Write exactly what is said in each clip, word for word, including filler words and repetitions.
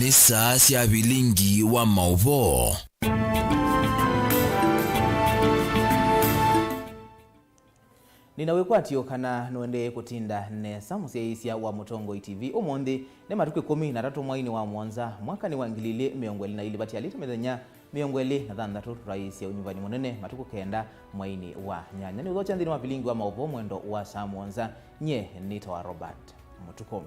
Nĩ saa sya vilingi wa maũvoo. Nĩna wĩkwatyo kana nũendee kũtinda nesa mũsyaĩĩsya wa Mũtongoi T V. Ũmũnthĩ nĩ matukũ ĩkũmi na atatũ mweinĩ wa mũonza, mwakanĩ wa ngili ilĩ mĩongo ĩlĩ na ilĩ. Vatialĩte mĩthenya mĩongo ĩlĩ na thanthatũ tũraĩĩsya ũnyuvani mũnene, matukũ kenda mweinĩ wa nyanya. Nĩ ũthokya nthĩnĩ wa vilingi wa maũvoo mwendo wa saa mũonza. Nyie nĩtawa Robert Mũtuku.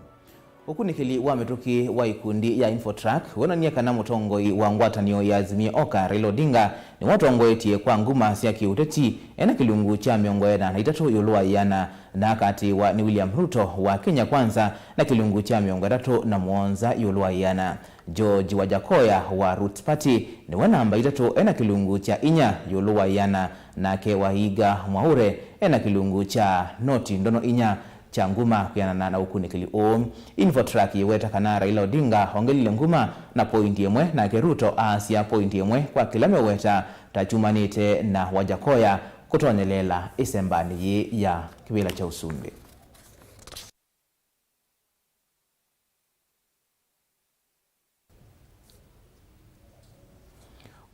Ũkunĩkĩli wa mĩtũkĩ wa ikundi ya Infotrak wonanie kana mũtongoi wa ngwatanĩo ya Azimio Oka, Raila Odinga, nĩwatongoetye kwa nguma sya kĩũteti ena kĩlungu kya mĩongo ĩna na itatũ ĩũlũ wa ĩana, na akatĩĩwa nĩ William Ruto wa Kenya Kwanza na kĩlungu kya mĩongo ĩtatũ na mũonza ĩũlũ wa ĩana. George Wajakoya wa Roots Party nĩwe namba itatũ ena kĩlungu kya inya ĩũlũ wa ĩana, nake Waiga Mwaure ena kĩlungu kya noti ndono inya kya nguma kwĩanana na ũkunĩkĩli ũũ. Infotrak yĩweta kana Raila Odinga ongelile nguma na poindi ĩmwe, nake Ruto aasya poindi ĩmwe kwa kĩla meweta ta kyumanĩte na Wajakoya kũtonyeleela ĩsembanĩ yĩĩ ya kĩvĩla kya ũsumbĩ.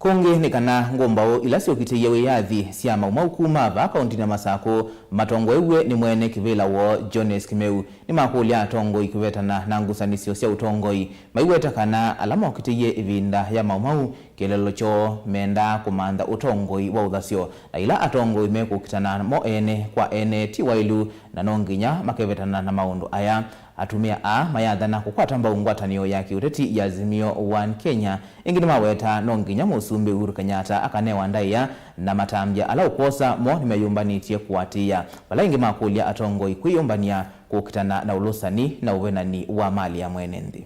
Kũngĩ nĩ kana ngũmbaũ ila syũkitĩie wĩyathi sya Mau Mau kuma vaa kaũntinĩ ya Masakũ matongoew'e nĩ mwene kĩvĩla woo Jones Kĩmeu nĩmakũlya atongoi kũvetana na ngusanĩsyo sya ũtongoi, maiweta kana ala mokitĩie ĩvinda ya Mau Mau kĩeleelo kyoo mendaa kũmantha ũtongoi wa ũthasyo, na ila atongoi mekũkitana mo ene kwa ene ti waĩlu na no nginya makevetana na maũndũ aya. Atumĩa aa mayathana kũkwata mbau ngwatanĩo ya kĩũteti ya Azimio One Kenya. Ĩngĩ nĩmaweta no nginya Mũsumbĩ Uhuru Kenyatta akanewa ndaĩa na matambya ala ũkwosa mo nĩmeyũmbanĩtye kũatĩĩa, vala ĩngĩ makũlya atongoi kwĩyũmbany'a kũkitana na ũlũsani na ũvenani wa mali ya mwene nthĩ.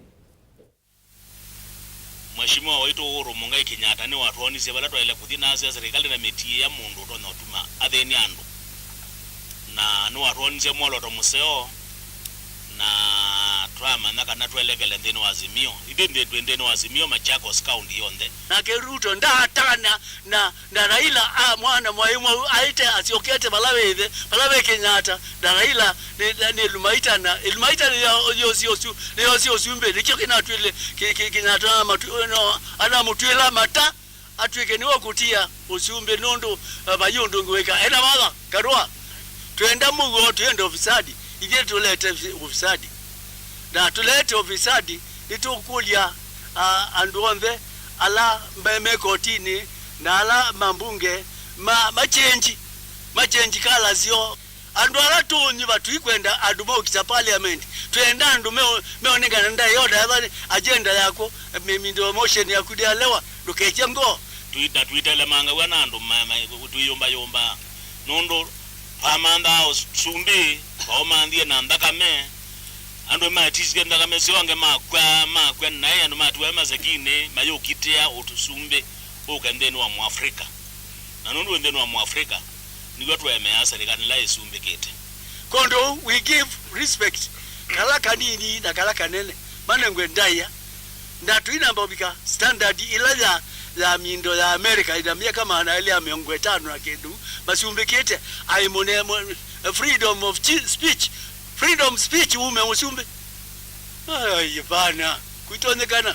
Mheshimiwa waitũ Uhuru Muigai Kenyatta nĩwatwonisye vala twaĩle kũthi na asya serikali na mĩtiĩ ya mũndũ ũtonya ũtuma athĩnĩa andũ. Na nĩwatwonisye mwolooto mũseo, na twamanya kana twelekele nthĩnĩ wa Azimio. Ithyĩ nthĩ-, twĩ nthĩnĩ wa Azimio, Machakos County yonthe. Nake Ruto ndaatana na, na Raila a mwana mwaĩ mwau aĩte asyokete vala wĩ ĩthe, vala wĩ Kenyatta, na Raila nĩ, nĩ ĩlumaita, na ĩlumaita nĩyo, nĩyosie ũsu-, nĩyosie ũsumbĩ, nĩkyo kĩnatw'ĩle kĩ-, kĩ-, Kenyatta anamatu-, no, anamũtw'ĩla mata atw'ĩke nĩwe ũkũtia ũsumbĩ nũndũ, eh, vai ũndũ ũngĩ wĩka. Ena vatha, Karũa, twenda mũuo, twenda ũfisadi, ithyĩ tũlete fi-, ũfisadi. Na tũlete ũfisadi, nĩtũkũlya, a, andũ onthe ala me, me kotinĩ na ala mambunge ma, machenji, machenji kala syoo. Andũ ala tũnyuva tũikwenda andũ maũkita parliament, twenda andũ meo-, meonengana ndaĩa o ndaĩa agenda yaku, mi-, mindo motion yaku ndĩalewa, ndũkekye ngoo. Tũi-, na tũitelemangaw'a na andũ ma-, ma-, tũiyũmbayũmba, nũndũ twamanthaa ũsumbĩ, twaũmanthie na nthakame, andũ nĩmatisye nthakame syoo, angĩ makw'a, makw'a naĩ, andũ matiwa masekinĩ, mayũkitĩa ũsumbĩ ũke nthĩnĩ wa Mũafrika. Na nũndũ wĩ nthĩnĩ wa Mũafrika, nĩw'o tũemeaa serikali ĩla ĩsumbĩkĩte. Kũndũ we give respect, kala kanini na kala kanene, manengwe ndaĩa. Na tũinamba ũvika standard ĩla ya, ya mindo ya America ĩna myaka maana elĩ ya mĩongo ĩtano na kĩndũ masumbĩkĩte. Ai mũne, mũ-, freedom of chi-, speech. Freedom speech ume ũsumbĩ. Ai, vana. Kwitonyekana.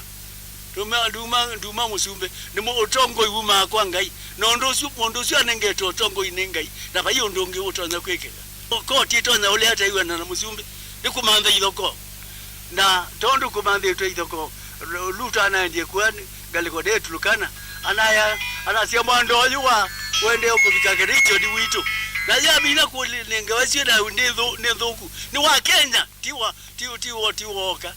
Nduma, nduma, nduma mũsumbĩ. Nĩ mũ-, ũtongoi wumaa kwa Ngai. Na ũndũ ũsu, mũndũ ũsu anengetwe ũtongoi nĩ Ngai. Na vai ũndũ ũngĩ ũtonya kwĩkĩka. Koti ĩtonya ũlea ataiw'ana na mũsumbĩ. Nĩ kũmantha ithokoo. Na tondũ kũmanthĩtwe ithokoo, Ru-, Ruto anaendie kua ngalĩko ndeĩtulũkana. Anaya, anasya mwando ũyũ wa ũendee kũvika Kericho nĩ witũ. Na yamina kũnengewa syĩ na nĩ nthũ-, nĩ nthũku. Nĩ wa Kenya, ti wa, ti, ti wa, ti woka.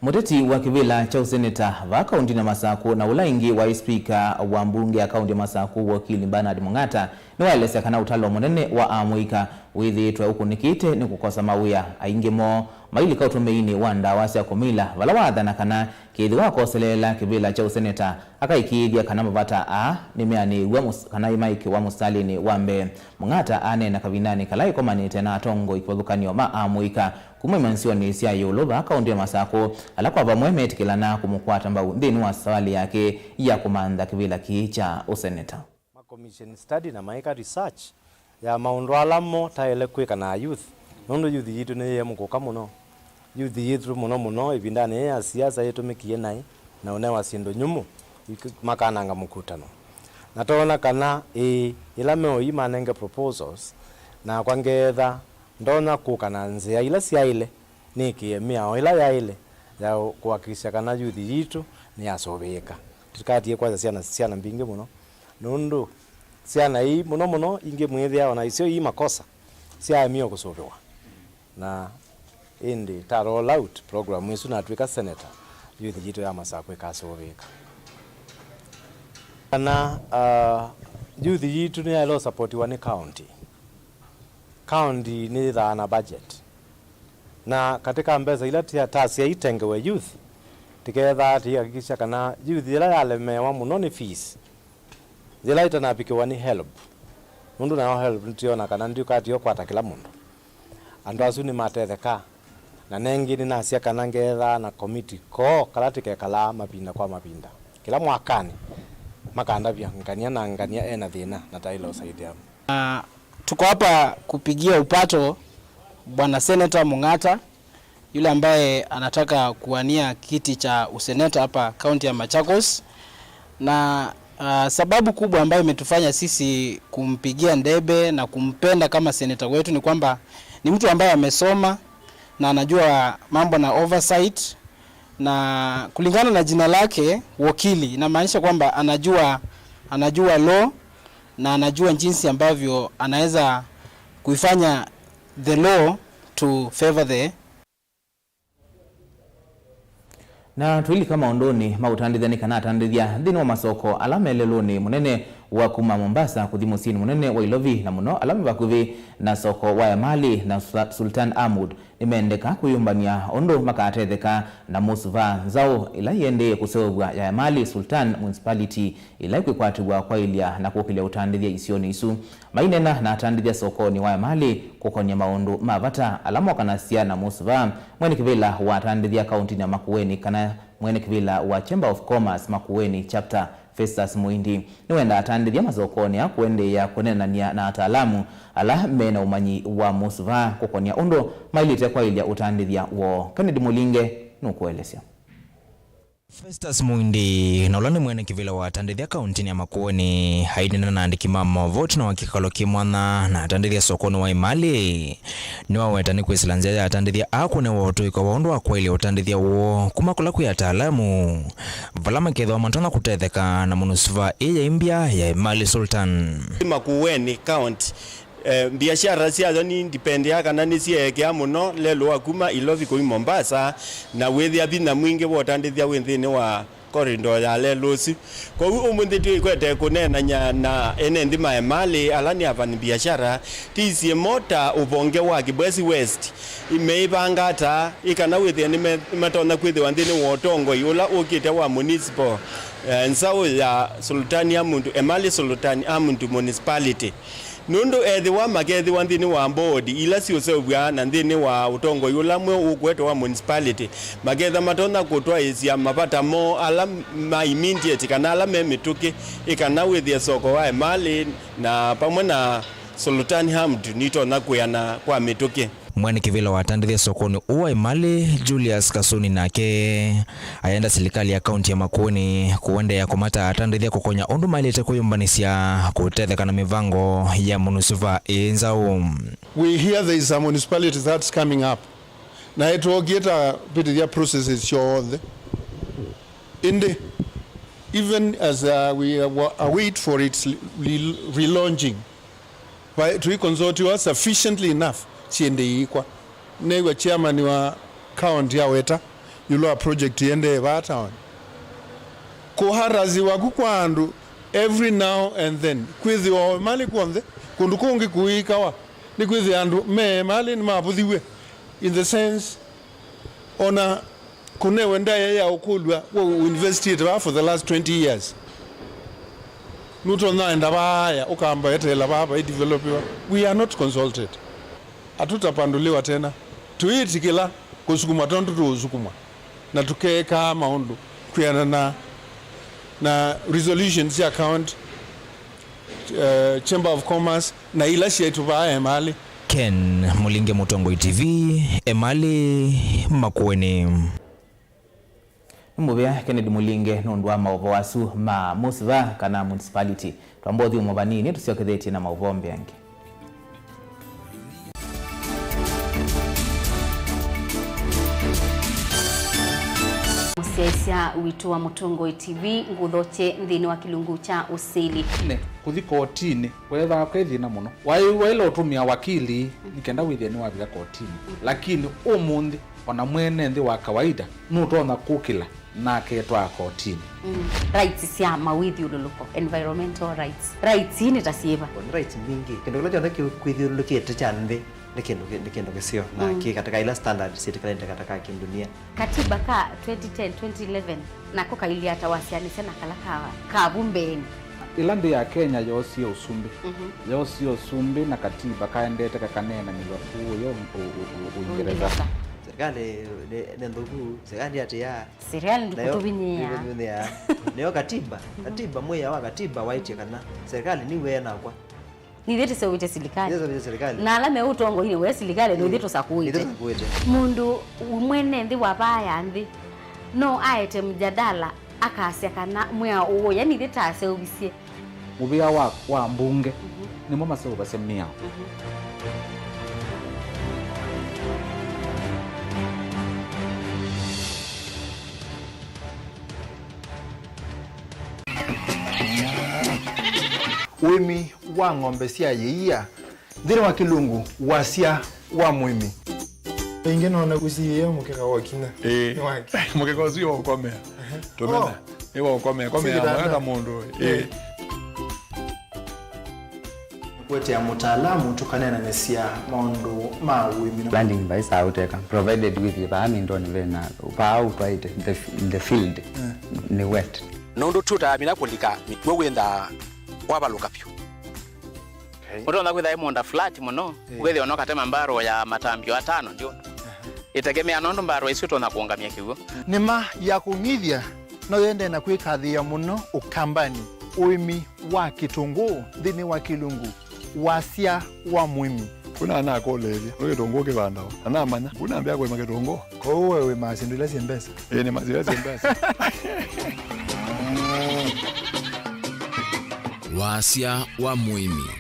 Mũteti wa kĩvĩla kya ũseneta vaa kaũntinĩ ya Masakũ na ũla ĩngĩ waĩ spika wa mbunge ya kaũnti ya Masakũ, wakili Bernard Mung'ata, nĩwaelesya kana ũtalo mũnene wa amũika wĩthĩĩtwe ũkunĩkĩte nĩ kũkosa mawĩa, aingĩ moo mailika ũtũmĩinĩ wa ndawa sya kũmila, vala waathana kana kethĩwa akoseleela kĩvĩla kya ũseneta, akaĩkĩĩthya kana mavata aa nĩmeanĩĩw'a mũs-, kana nĩmaĩkĩwa mũsitalĩnĩ wa mbee. Mung'ata aneena kavindanĩ kala ĩkomanĩte na atongoi kĩvathũkany'o ma amũika kuma imansionĩ sya ĩũlũ vaa kaũnti ya Masakũ, ala kwa vamwe metĩkĩlana kũmũkwata mbau nthĩnĩ wa savalĩ yake ya kũmantha kĩvĩla kĩĩ kya ũseneta. Ma commission study na maĩka research ya maũndũ ala mo taĩle kwĩka na youth, nũndũ youth yitũ nĩyĩemũkũka mũno. Youth yitũ mũno mũno ĩvindanĩ yĩĩ ya siasa yĩtũmĩkie naĩ na ũnewa syĩndũ nyũmũ ik-, makananga mũkutano. Na toona kana ĩĩ, ĩla meũi manenge proposals, nakwa ngeetha ndonya kũka na nzĩa ila syaĩle, nĩkĩe mĩao ĩla yaĩle ya kũhakikisha kana youth yitũ nĩyasũvĩĩka. Tũtikatie kwasya syana, syana mbingĩ mũno, nũndũ syana ii mũno mũno ingĩ mwĩthĩa ona isyo ii makosa syaemie kũsũvĩwa. Na ĩndĩ ta roll out program ĩsu natw'ĩka senator, youth yitũ ya Masakũ ĩkasũvĩĩka. Kana, uh, youth yitũ nĩyaĩle ũsapotiwa nĩ county. County nĩyĩthaa na budget. Na katika mbesa ila tia-, tasya itengewe youth, tĩkethaa tĩihakikisha kana youth yĩla yalemewa mũno nĩ fees, yĩla ĩtanavikĩwa nĩ helb, nũndũ nayo helb nĩtwĩona kana ndĩũkatie ũkwata kĩla mũndũ. Andũ asu nĩmatetheka, na nengĩ nĩnasya kana ngeethaa na komiti koo kala tĩkekalaa mavinda kwa mavinda. Kĩla mwakanĩ, makandavya ngania na ngania e na thĩna na taĩle ũsaĩthya. Ah, tuko hapa kupigia upato Bwana Senator Mung'ata, yule ambaye anataka kuwania kiti cha useneta hapa kaunti ya Machakos. Na, ah, sababu kubwa ambayo imetufanya sisi kumpigia ndebe na kumpenda kama seneta wetu ni kwamba ni mtu ambaye amesoma na anajua mambo na oversight, na kulingana na jina lake wakili, inamaanisha kwamba anajua, anajua law na anajua jinsi ambavyo anaweza kuifanya the law to favor the Na tũilika maũndũnĩ ma ũtandĩthya, nĩ kana atandĩthya nthĩnĩ wa masoko ala me lelũnĩ mũnene wa kuma Mombasa kũthi mũsyĩnĩ mũnene wa Ilovi, na mũno ala me vakuvĩ na soko wa Emali na Sa-, Sultan Ahmud, nĩmendeka kwĩyũmbany'a ũndũ makatetheka na mũsuva nzaũ ĩla yĩendee kũseũvw'a ya Emali Sultan Municipality, ĩla ĩkwĩkwatĩw'a kwaĩlya na kũkĩlya ũtandĩthya isionĩ isu. Maineena na atandĩthya sokonĩ wa Emali kũkony'a maũndũ ma vata ala mokanasya na mũsuva, mwene kĩvĩla wa atandĩthya kaũntĩnĩ ya Makueni, kana mwene kĩvĩla wa Chamber of Commerce Makueni Chapter, Festus Muindi, nĩwenda atandĩthya masokonĩ aa kũendeea kũneenany'a na ataalamu ala me na ũmanyi wa mũsuva kũkony'a ũndũ maĩlĩte kwaĩlya ũtandĩthya woo. Kennedy Mũlinge nũkũelesya. Festus Muindi, na ũla nĩ mwene kĩvĩla wa atandĩthya kaũntĩnĩ ya Makueni, aineena na andĩki ma maũvoo ĩtina wa kĩkalo kĩ mwanya na atandĩthya sokonĩ wa Emali, nĩwaweta nĩ kwĩsĩla nzĩa ya atandĩthya aa kũnewa ũtũĩko wa ũndũ wa kwaĩlya ũtandĩthya woo kuma kũla kwĩ ataalamu, vala makethĩwa matonya kũtetheka na mũnũsuva ĩ ya imbya ya Emali Sultan. Makueni County, eh, mbiasyara syayo nĩ independent kana nĩsyeekea mũno lelũ wa kuma Ilovi kũi Mombasa, na wĩthĩa vinya mwingĩ wa ũtandĩthya wĩ nthĩnĩ wa corridor ya lelũ ũsu. Kwoou ũmũnthĩ twĩkwete kũneenany'a na ene nthĩ ma Emali ala nĩ avani mbiasyara, tĩisye mo ta ũvonge wa Kibwezi West, meĩvanga ata ĩ kana wĩthĩe nĩme-, nĩmatonya kwĩthĩwa nthĩnĩ wa ũtongoi ũla ũkĩte wa municipal, eh, nzaũ ya Sultan Ahmud, Emali Sultan Ahmud Municipality. Nũndũ ethĩwa makethĩwa nthĩnĩ wa mbondi ila siũseũvw'a na nthĩnĩ wa ũtongoi ũla mweũ ũkwetwa wa municipality, maketha matonya kũtwaĩĩsya mavata moo ala ma immediate kana ala me mĩtũkĩ, ĩ kana wĩthĩe soko wa Emali na vamwe na Sultan Hamd nitonya kwĩana kwa mĩtũkĩ. Mwene kĩvĩla wa atandĩthya sokonĩ ũũ wa Emali, Julius Kasuni, nake ayenda silikalĩ ya kaũntĩ ya Makueni kũendeea kũmataa atandĩthya kũkony'a ũndũ maĩlĩte kwĩyũmbanĩsya kũtetheka na mĩvango ya mũnũsuva ĩ nzaũ. We hear there is a municipality that's coming up. Na ĩtwookie ta vĩtĩthya processes syonthe. Ĩndĩ, even as, uh, we, uh, wa-, await for its re-, relaunching, va-, tũikonsultiwa sufficiently enough syĩndĩ iikwa. Neew'a chairman wa county aweta ĩũlũ wa project ĩendee vaa town. Kũharasiwa ku kwa andũ every now and then, kwĩthĩwa o Emali kw'onthe, kũndũ kũngĩ kũikawa, nĩ kwĩthĩa andũ me Emali nĩmavũthiw'e, in the sense, ona kũnewe ndaĩa ya ũkũlw'a we ũinvestĩte vaa for the last twenty years. Nũtonya enda vaaya, ũkamba eteela vaa vaidevelopiwa. We are not consulted. Hatutapandũlĩwa tena. Tũiĩtĩkĩla kũsukumwa tondũ tũũsukumwa, na tũkeekaa maũndũ kwĩanana na resolutions sya county, eh, Chamber of Commerce, na ila syaitũ vaa Emali. Ken Mũlinge, Mũtongoi T V, Emali, Makueni. Nĩ mũvea Kennedy Mũlinge nũndũ wa maũvoo asu ma mũsiva kana municipality. Twamba ũthyũmũa vanini, tũsyokethetye na maũvoo mbeange. Mũsyaĩĩsya witũ wa Mũtongoi T V, ngũthokye nthĩnĩ wa kĩlungu kya ũsili. Nĩ kũthi kotinĩ weethaa kwĩ thĩna mũno. Waĩ waĩle ũtũmĩa wakili nĩ kenda wĩthĩe nĩwavika kotinĩ. Lakini ũmũnthĩ, ona mwene nthĩ wa kawaida nũtonya kũkĩla na aketwaa kotinĩ. Mm. Rights sya mawĩthyũlũlũko, environmental rights. Rights ii nĩ ta syĩva? Nĩ rights mbingĩ. Kĩndũ kĩla kyonthe kĩ-, kwĩthyũlũlũkĩte kya nthĩ nĩ kĩndũ kĩ-, nĩ kĩndũ kĩseo na kĩ katika ila standards sitikalĩte katika kindunia. Katiba ka twenty ten, twenty eleven nako kailyĩ ata wasyaanĩsya na kala ka, ka vu mbeenĩ? Ĩla nthĩ ya Kenya yoosie ũsumbĩ, yoosie ũsumbĩ na katiba kaendete kakaneenanĩw'a kũũya Ũ-, Ũ-, Ũ-, Ũingereza. Ũingereza. Serikali nĩ, nĩ nthũku, serikali atĩa? Serikali ndĩkũtũvinyĩĩa. Nayo katiba, katiba, mwĩao wa katiba waĩtye kana serikali nĩw'e nakwa. Nithyĩ tũseũvĩtye silikalĩ. Nithyĩ tũseũvĩtye silikalĩ. Na ala me ũtongoinĩ we silikalĩ, nithyĩ tũsakũĩte. Nithyĩ tũsakũĩte. Mũndũ mwene nthĩ wa vaa ya nthĩ no aete mjadala akasya kana mwĩao ũũ, yani ithyĩ taseũvisye. Mũvĩa wa, wa mbunge nĩmo maseũvasya mĩao. Ũĩmi wa ng'ombe sya yĩia nthĩnĩ wa kĩlungu wasya wa mũĩmi. Ĩngĩ nona ũsiĩĩe mũkeka wa kinya. Ĩĩ. Nĩ wake. Mũkeka ũsu wĩ wa ũkomea. Tũmena. Oh. Nĩ wa ũkomea. Komea. Sĩ kĩtanda. Mweka mũndũ. Ĩĩ. Kũetea mũtaalamu tũkaneenanĩsya maũndũ ma ũĩmi na. Planting vaisaa ũteka, provided wĩthĩe vaa mĩndonĩ vena, vaa ũtwaĩte, the, the field nĩ wet. Nũndũ tũtaamina kũlika mĩkw'ũ wĩnthaa wavalũka vyũ. Okay. Ũtonya kwĩtha ĩ mũũnda flat mũno, eh, ũkethĩa no katema mbarũ ya matambio atano ndio. Aha. Ĩtegemea nũndũ mbarũ isu ũtonya kũũngamya kĩw'ũ. Nĩma ya kũng'ithya no yendee na kwĩkathĩĩa mũno Ũkambanĩ, ũĩmi wa kĩtũngũũ nthĩnĩ wa kĩlungu wasya wa mũĩmi. Kuna anakũlĩĩlya, nĩ kĩtũngũũ kĩvandawa? Na namanya, kuna ambĩa kũĩma kĩtũngũũ. Kwoou we wĩmaa syĩndũ ila syĩ mbesa? Ĩĩ, nĩmaa syĩndũ ila syĩ mbesa. Wasya wa mũĩmi.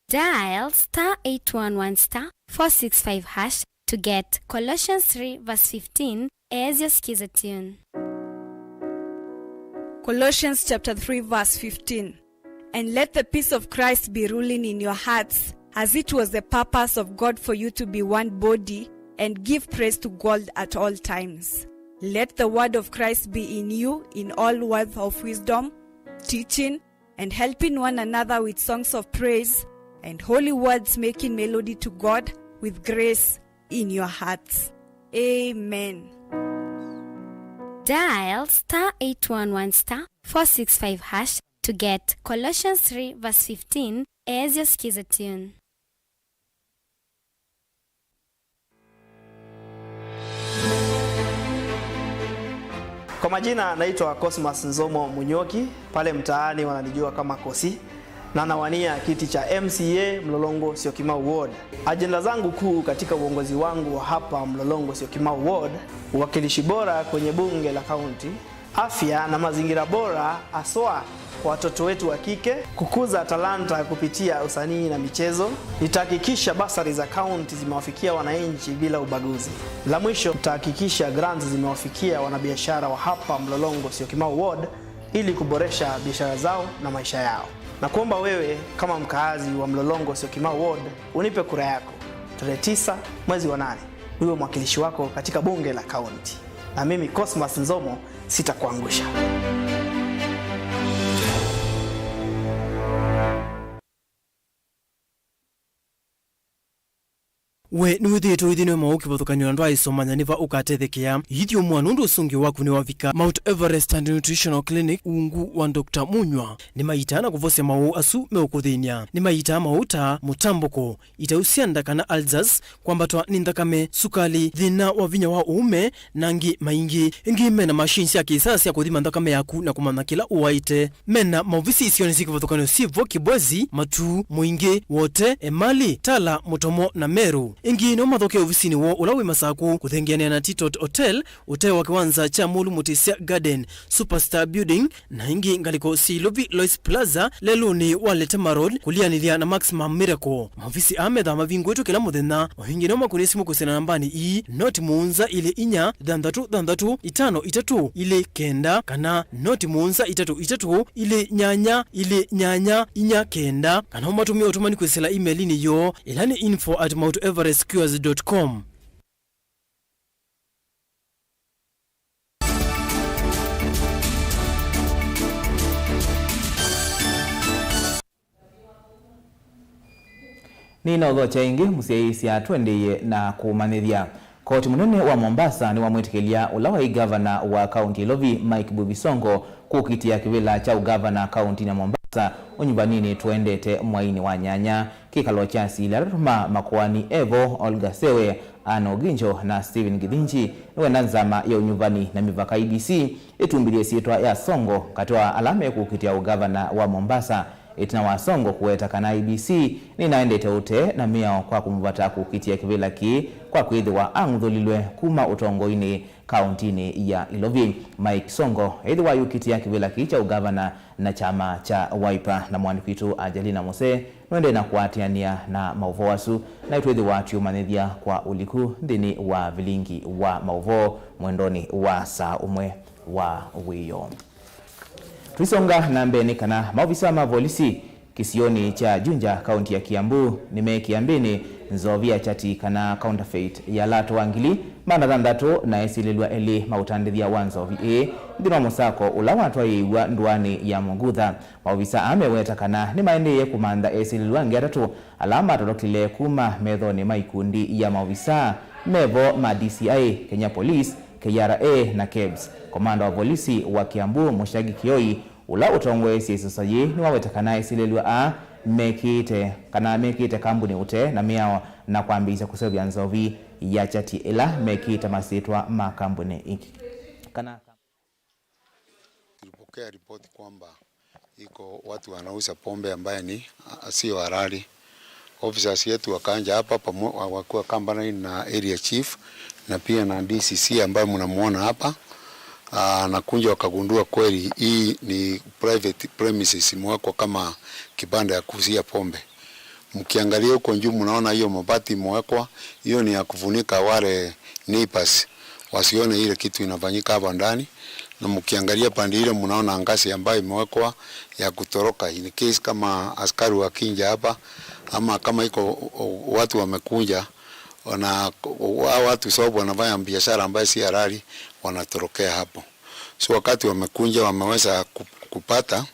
Dial star eight one one star four six five hash to get Colossians three verse fifteen as your skiza tune. Colossians chapter three verse fifteen. And let the peace of Christ be ruling in your hearts, as it was the purpose of God for you to be one body, and give praise to God at all times. Let the word of Christ be in you in all words of wisdom, teaching, and helping one another with songs of praise and holy words, making melody to God with grace in your hearts. Amen. Dial star eight one one star four six five hash to get Colossians three verse fifteen as your skiza tune. Kwa majina naitwa Cosmas Nzomo Munyoki, pale mtaani wananijua kama Kosi, na nawania kiti cha M C A Mlolongo Syokimau Ward. Ajenda zangu kuu katika uongozi wangu wa hapa Mlolongo Syokimau Ward, uwakilishi bora kwenye bunge la kaunti, afya na mazingira bora, haswa kwa watoto wetu wa kike, kukuza talanta kupitia usanii na michezo. Nitahakikisha basari za kaunti zimewafikia wananchi bila ubaguzi. La mwisho, nitahakikisha grants zimewafikia wanabiashara wa hapa Mlolongo Syokimau Ward ili kuboresha biashara zao na maisha yao. Na kuomba wewe kama mkaazi wa Mlolongo Syokimau Ward unipe kura yako tarehe tisa mwezi wa nane, niwe mwakilishi wako katika bunge la kaunti. Na mimi Cosmas Nzomo sitakuangusha. We nĩwĩthĩĩtwe ũithĩnw'e maũũ kĩvathũkany'o na ndwaaĩsomanya nĩ va ũkatethekea? Ithyũmũa nũndũ ũsũngĩo waku nĩwavika. Mount Everest and Nutritional Clinic, ungu wa Doctor Munywa, nĩmaitaa na kũvosya maũũ asu meũkũthĩny'a. Nĩmaitaa maũũ ta mũtambũko, itau sya nda kana ulcers, kwambatwa nĩ nthakame, sukali, thĩna wa vinya wa ũũme, na angĩ maingĩ. Ĩngĩ mena machine sya kĩsaa sya kũthima nthakame yaku na kũmanya kĩla ũwaĩte. Mena maovisi isionĩ syĩ kĩvathũkany'o syĩ vo Kibwezi, Matuu, Mũingĩ, Wote, Emali, Tala, Mũtomo, na Meru. Ĩngĩ no mathokee ovisinĩ woo ũla wĩ Masakũ, kũthengeanĩa na Titot Hotel, ũtee wa kĩwanza kya Mũlu Mũtĩsya Garden, Superstar Building, na ĩngĩ ngalĩko syĩ Ilovi Lois Plaza, lelũnĩ wa Letema Road, kũlianĩlya na Maximum Miracle. Maovisi aa methaa mavingũĩtwe kĩla mũthenya. O ĩngĩ no makũnĩe simũ kwĩsĩla nambanĩ ii, noti mũonza ilĩ inya, thanthatũ thanthatũ, itano itatũ, ilĩ kenda, kana noti mũonza itatũ itatũ, ilĩ nyanya, ilĩ nyanya, inya kenda, kana ũmatũmĩe ũtũmani kwĩsĩla email-inĩ yoo, ĩla nĩ info at mount everest cures dot com. Nĩnaũthokya ĩngĩ, mũsyaĩĩsya, tũendeeye na kũmanyĩthya. Koti mũnene wa Mombasa nĩwamwĩtĩkĩlya ũla waĩ ngavana wa kaunti ya Ilovi, Mike Mbuvi Sonko, kũkitĩa kĩvĩla kya ũngavana kauntinĩ ya Mombasa ũnyuvaninĩ tũendete mwainĩ wa nyanya. Kĩkalo kya asili ala tũtũmaa makoani evo, Olga Sewe, Anne Oginjo na Stephen Githinji, nĩwenda nzama ya ũnyuvani na mĩvaka, I E B C, ĩtumbĩthye ĩsyĩtwa ya Sonko katĩ wa ala mekũkitĩa ũngavana wa Mombasa. Ĩtina wa Sonko kũweta kana I E B C nĩnaendete ũtee na mĩao kwa kũmũvata kũkitĩa kĩvĩla kĩĩ kwa kwĩthĩwa ang'uthũlilwe kuma ũtongoinĩ kauntinĩ ya Ilovi. Mike Sonko ethĩwa ayũkitĩa kĩvĩla kĩĩ kya ũngavana na kyama kya Wiper, na mũandĩki witũ Angelina Mose nũendee na kũatĩanĩa na maũvoo asu, na ĩtwĩthĩwa tũiũmanyĩthya kwa ũliku nthĩnĩ wa vilingi wa maũvoo mwendonĩ wa saa ũmwe wa wĩoo. Tũisonga na mbee nĩ kana maovisa ma volisi kĩsionĩ kya Juja, kaunti ya Kiambu, nĩme kĩambĩnĩ nzovi ya chati kana counterfeit ya lato wa ngili maana thanthatũ na esĩlĩlwa elĩ ma ũtandĩthya wa nzovi ĩĩ nthĩnĩ wa mũsako ũla watwaĩĩw'a ndũanĩ ya Mugutha. Maovisa aa meweta kana nĩmaendeeye kũmantha esĩlĩlwa angĩ atatũ ala matorokile kuma methonĩ ma ikundi ya maovisa mevo ma D C I, Kenya Police, K R A, na kebs. Komanda wa volisi wa Kiambu, Mushagi Kioi, ũla ũtongoeesye ĩsosa yĩĩ, nĩwaweta kana esĩlĩlwa aa mekĩĩte kana mekĩĩte kambunĩ ũtee na mĩao na kwambĩĩsya kũseũvya nzovi ya chati ĩla mekĩĩte masyĩtwa ma kambunĩ ĩngĩ. Kana Tulipokea ripoti kwamba iko watu wanauza pombe ambaye ni, a, sio halali. Officers yetu wakaja hapa pamo-, wa-, wakiwa accompanied na area chief na pia na D C C ambaye mnamuona hapa. Ah, na kuja wakagundua kweli hii ni private premises imewekwa kama kibanda ya kuuzia pombe. Mkiangalia huko juu, mnaona hiyo mabati imewekwa, hiyo ni ya kufunika wale neighbors wasione ile kitu inafanyika hapa ndani. Na mkiangalia pande ile, mnaona ngazi ambayo imewekwa ya kutoroka, in case kama askari wakinja hapa, ama kama iko o-, o-, watu wamekunja, wana-, hao watu sababu wanafanya biashara ambayo si halali, wanatorokea hapo. So wakati wamekunja, wameweza ku-, kupata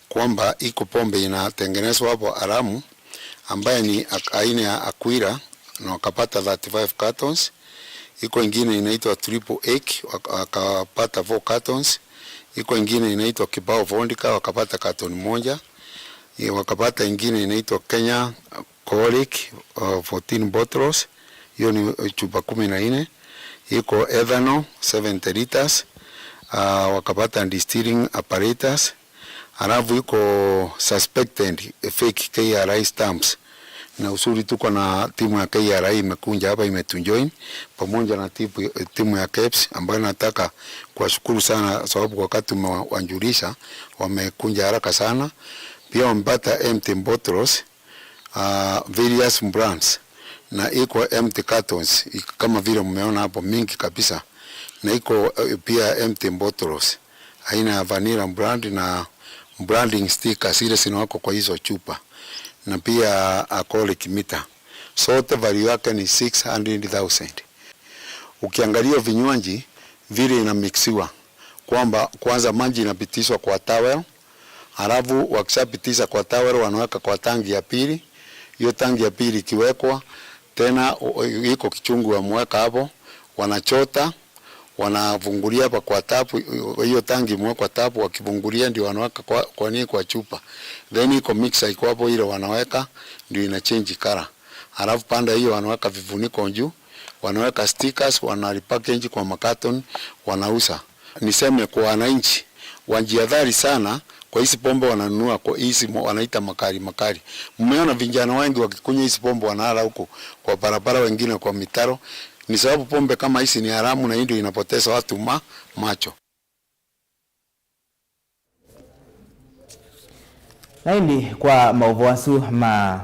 kwamba iko pombe inatengenezwa hapo haramu, ambaye ni ak-, aina ya Aquila, na wakapata thirty-five cartons. Iko ingine inaitwa Triple Eight, wak-, wakapata four cartons. Iko ingine inaitwa Kibao Vodka, wakapata carton moja. Eh, wakapata ingine inaitwa Kenya Colic, uh, fourteen bottles, hiyo ni, uh, chupa kumi na nne. Iko ethanol, seventy liters, uh, wakapata distilling apparatus. Halafu iko suspected fake K R I stamps. Na uzuri tuko na timu ya K R I imekunja hapa, imetujoin pamoja na tipu-, timu ya kebs, ambayo nataka kuwashukuru sana sababu wakati tumewajulisha, wamekunja haraka sana. Pia wamepata empty bottles, uh, various brands, na iko empty cartons, ik-, kama vile mmeona hapo, mingi kabisa, na iko, eh, pia empty bottles aina ya vanilla brand na branding stickers ile zinawekwa kwa hizo chupa, na pia alcoholic meter. Zote value yake ni six hundred thousand. Ukiangalia vinywaji vile inamixiwa, kwamba kwanza maji inapitishwa kwa towel, halafu wakishapitisha kwa towel, wanaweka kwa tangi ya pili. Hiyo tangi ya pili ikiwekwa, Tena o-, o-, iko kichungu wameweka hapo, wanachota, wanafungulia hapa kwa tapu, hiyo tangi imewekwa tapu, wakifungulia ndio wanaweka kwa, kwa nini kwa chupa. Then iko mixer iko hapo ile wanaweka, ndio ina change color. Halafu panda hiyo wanaweka vifuniko juu, wanaweka stickers, wana repackage kwa makaton, wanauza. Niseme kwa wananchi, wajihadhari sana kwa hizi pombe wananunua, kwa hizi mo-, wanaita makali makali. Mmeona vijana wengi wakikunywa hizi pombe wanalala huko kwa barabara, wengine kwa mitaro. Ni sababu pombe kama hizi ni haramu na hii ndio inapoteza watu ma-, macho. Na ĩndĩ kwa maũvoo asu ma,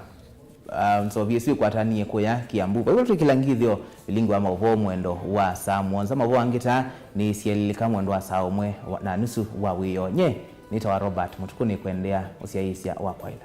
ah, nzovi ĩsu ĩkwatanie kũya Kiambu, vaivo twĩkĩla ngithyo vilingi wa maũvoo mwendo wa saa mũonza. Maũvoo angĩ ta nĩ syelilika mwendo wa saa ũmwe wa-, na nusu wa wĩoo. Nye nĩtawa Robert Mũtukũ, nĩkwendea ũsyaĩĩsya wa kwaĩla.